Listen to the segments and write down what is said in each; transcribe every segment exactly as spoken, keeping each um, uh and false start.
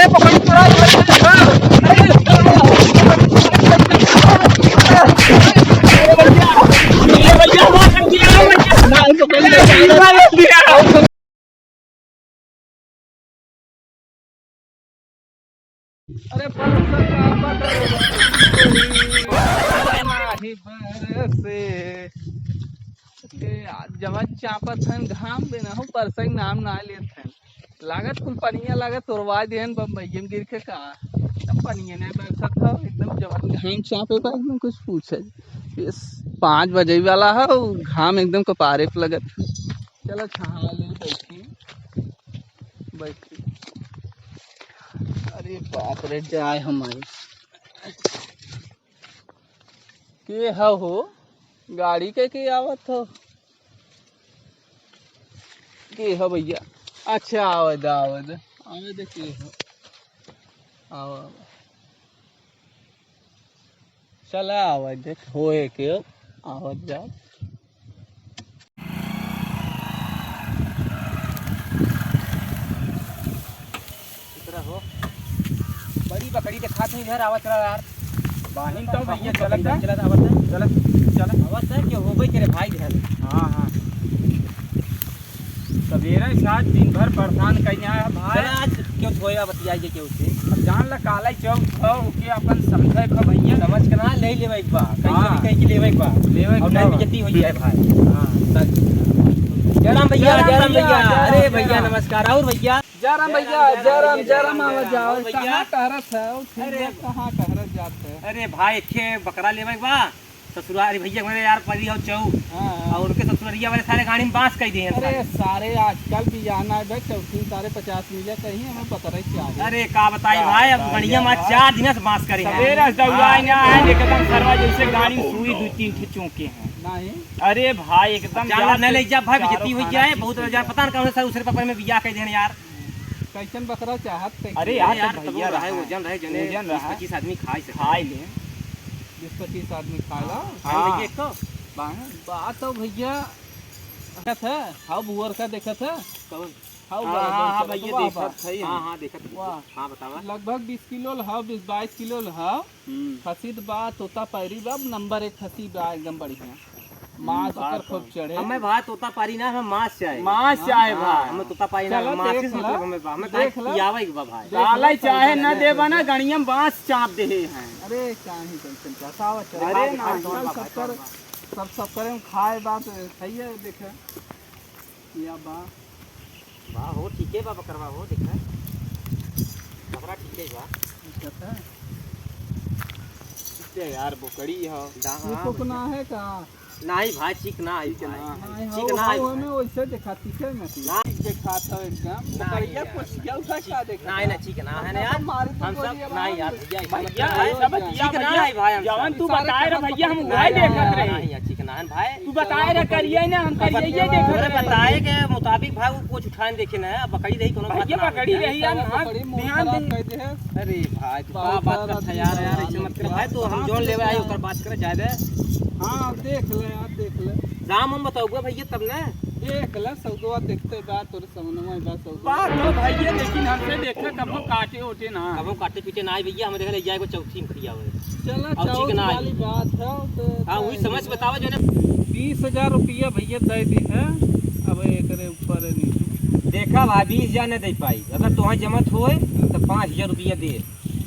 अरे परसों का बता नाही बरसे। ए, आज जवन चापत हन घाम बिना हो, परसों के नाम ना लेत हन। लागत कुल पनिया लागत तोरवा देहन बम्बई में गिर के का। तब पनिया नहीं बरसत हो, एकदम जवन घाम चापे बा, एकदम कुछ पूछे। इस पाँच बजे वाला हो, घाम एकदम कपारे पे लगत। चलो छाँह ले बैठी, बैठी। अरे बाप रे, जाए हमारे। के ह हो? गाड़ी के के आवत हो? के ह भैया? अच्छा, आवे दे, आवे दे, आवे दे, के ह? आवा, आवा। चला, आवा, देख, होए के, आवत जाओ। इधर हो। बड़ी बकरी देखात है इधर, आवा, चला यार। बाहिन तो भैया, चला, चला, चला, आवा, चला। चला, चला। आवा, चला, क्यों हो गई तेरे भाई घर? हाँ, हाँ। सवेरे से आज दिन भर परेशान कइने आया है भाई। चला, आज क्यों धोएगा, बतियाइए क्यों से? अब जान ला, काला चौक हो, ओके अपन समझे खो भैया। समझ के ना, ले लेवे एक बार। कैसे हाँ। भी कहीं की लेवे एक बार। लेवे एक और नहीं बार। बेइज्जती हो जाए भाई। हाँ। जय राम भैया, जय राम भैया। अरे भैया, नमस्कार। और भैया? जय राम भैया, जय राम, जय राम, आवा जाओ। और भैया? कहाँ टहरत है? ठीक अरे। है, कहाँ टहरत जात है? अरे भाई, एक ठे बकरा लेवे एक बार। ससुरारी भैया मेरे यार परी हो चौ। हाँ, हाँ। और उनके ससुररिया वाले सारे गाड़ी में बांस कई दिए हैं अरे सारे। सारे आजकल बियाना है भाई, चौथी सारे पचास मिले कहीं, हमें पता नहीं क्या है। अरे का बताई क्या भाई, अब बताई बढ़िया यार। मार चार दिन से बांस करे हैं। सवेरे से दौड़ा हाँ। यहाँ है, एकदम सरवा जैसे गाड़ी में सुई दो तीन ठे चौंके हैं। नहीं। अरे भाई एकदम चार यार नहीं ले जा भाई, चारों बेइज्जती हो खाना जाए, ठीक बहुत है। यार पता नहीं कौन सा दूसरे पकड़ में बिया कह देने यार। कैसन बकरा चाहत थे? अरे यार, अरे यार, तो तबो भैया रहे, रहा। वजन रहे, जने वजन बीस रहा। पच्चीस आदमी खाए सके। खाए ले। बीस पच्चीस आदमी खाए ला। हाँ। खाए लेंगे एक तो। बाहें, बात तो भैया, देखत है, हाउ भुअर का देखत है? कौन? हाउ हाँ, बड़ा हाँ, हाँ, भैया, वाह, देखत वाह। है, हाँ, हाँ, देखत है। वाह। हाँ, बतावा। लगभग बीस किलो ल हाउ, बीस बाईस किलो ल हाउ। हम्म। खसी त बा, तोता पैरी बा, नंबर एक खसी बा, एकदम बढ़िया। हम्म, मांस बात ओकर खूब तो। चढ़े। हमें भाई तोता पारी ना, हमें मांस चाहे। मांस चाहे हाँ, भाई। हमें तोता पारी ना, चलो मांस देख से ला। मतलब हमें बा, हमें देख काहे ला। खियावे के बा भाई। देख ला, काला चाहे चाहे ना ना देबा ना, देबा। गणिया में बांस चाप देहे हैं। अरे काहे टेंशन चाहता हो, चलो। अरे भाई, ना, भाई, आजकल भाई, सब कर, भाई। सब, सब करे हम खाए बात खाइए देखे। या बा। बा हो, ठीके बा बकरवा हो, देखा। बकरा ठीके बा। अच्छा। ठीक है यार, बोकड़ी हो। दा-, ये हाँ, तो भैया। ना है का? नहीं भाई, चिकना है चिकना भाई। है। नहीं, चिकना हाउ, है हाउ, भाई। हमें वैसे देखा, ठीक है ना? ना। ठीक देखा था एकदम। नहीं बोकड़िया यार। पोसिया उठा चिक-, का देखा नहीं, था? नहीं, चिकना है ना हम यार। सब मारे तो हम सब, गोली नहीं यार, अब भैया, ऐसा मत भैया, करो। ऐसा मत किया चिकना भैया। है भाई, हम जवन सब। तू सारे बताए रहे खबर भैया, हम पकड़ वही के देखत आया। रहे। नहीं यार, चिकना है भाई। तू बताए रहे करिए ना, हम अब करिए ये बत-, देखत अरे रहे। बताए के मुताबिक भाई वो कुछ उठाए देखे ना, अब बकरी रही कोनो बात भैया ना। बकरी रही यार, हाँ, बकरी मुंह ध्यान खराब दे। कर दे है। अरे भाई, तू बात का बात कर करत है यार, यार, ऐसे मत कर भाई, तो हम हाँ, जौन लेवे आई, हाँ। ओकर बात करे जाए दे। हाँ, देख ले यार, देख ले। दाम हम बताऊंगा भैया तब ना। देख ले, सौदवा देखते बा, तोरे समनवा बा, सौदवा। बात तो भैया, लेकिन हमसे देखे कबो काटे ओटे ना। कबो काटे पीटे ना आई भैया, हम देखे ले जाए को चौथी में खड़ी आवे। चला, और चौथ चिकना आई। वाली बात है, तो हाँ, वही समझ बतावा जो ना। बीस हजार रुपया भैया दे दी है, अब एकरे ऊपर नहीं। देखा भाई, बीस हजार न दे पाई, अगर तोहार जमत होए तो पाँच हजार रुपया दे,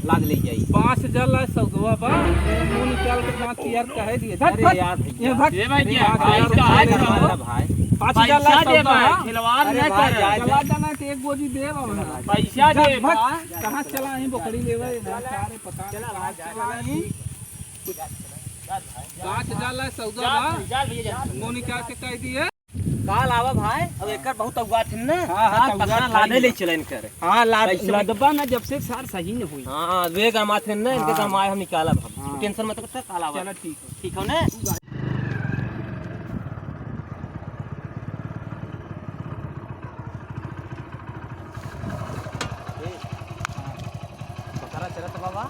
लाद ले जाई। पाँच हजार ला सौदवा बा, मुंह निकाल के दांत यार कहे दिए। अरे यार भैया। ये भाई, अरे यार, भाई, भाई, भाई, भाई, भाई। पाँच हजार ला पैसा दे सौदवा भाई, बा। खिलवाड़ अरे न भाई, कर। जा, जा। चला जाना तो एक गोजी दे अब। पैसा जा, दे भाग। भाई। कहाँ चला ही बोकड़ी लेवे? सारे पता चला नहीं भाई, कहाँ जा, चला जा। ही। पाँच हजार ला सौदा जा, बा। जा भैया, जा। मोनिका के कह दिए। काल आवा भाई, अब एकर बहुत अगुआ थिन ना। हाँ, हाँ, काल तो पकड़ा अगुआ लादे थिन। ले चलन कर। हाँ, लाद-, कैसे भाई? लदबा ना जब से सार सही न हुई। हाँ, वे गमा थिन ना, इनके हाँ। गमाए हम निकालब हम। हाँ। टेंशन मत कर, काल आवा। चलो ठीक है। ठीक हो ना? बकरा चरत बाबा,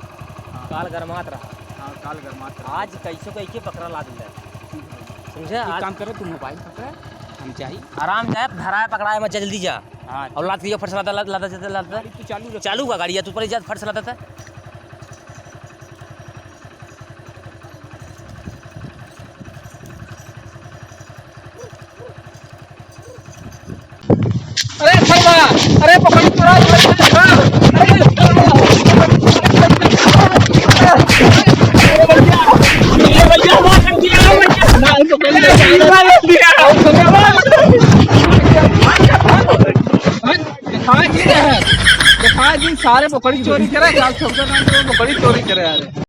हाँ। काल गरमात रहा। हाँ, काल गरमात रहा। आज कैसो कैके बकरा लाद ले। ठीक है। समझे? एक आज काम करो, तू मोबाइल पकड़ा, चाहिए। आराम जाए, धराए पकड़ाए मत, जल्दी जा। हाँ। और लाद के जो फट से लादा, लादा, लादा, लादा। गाड़ी तो चालू रख। चालू का गाड़ी, या तू ऊपर ही जा, फट से लादा था। अरे सरवा, अरे पकड़, पकड़, अरे सरवा। देखा जी, देखा जी, सारे पकड़ी चोरी करे, सात सौ रुपये का पकड़ी चोरी करे यार।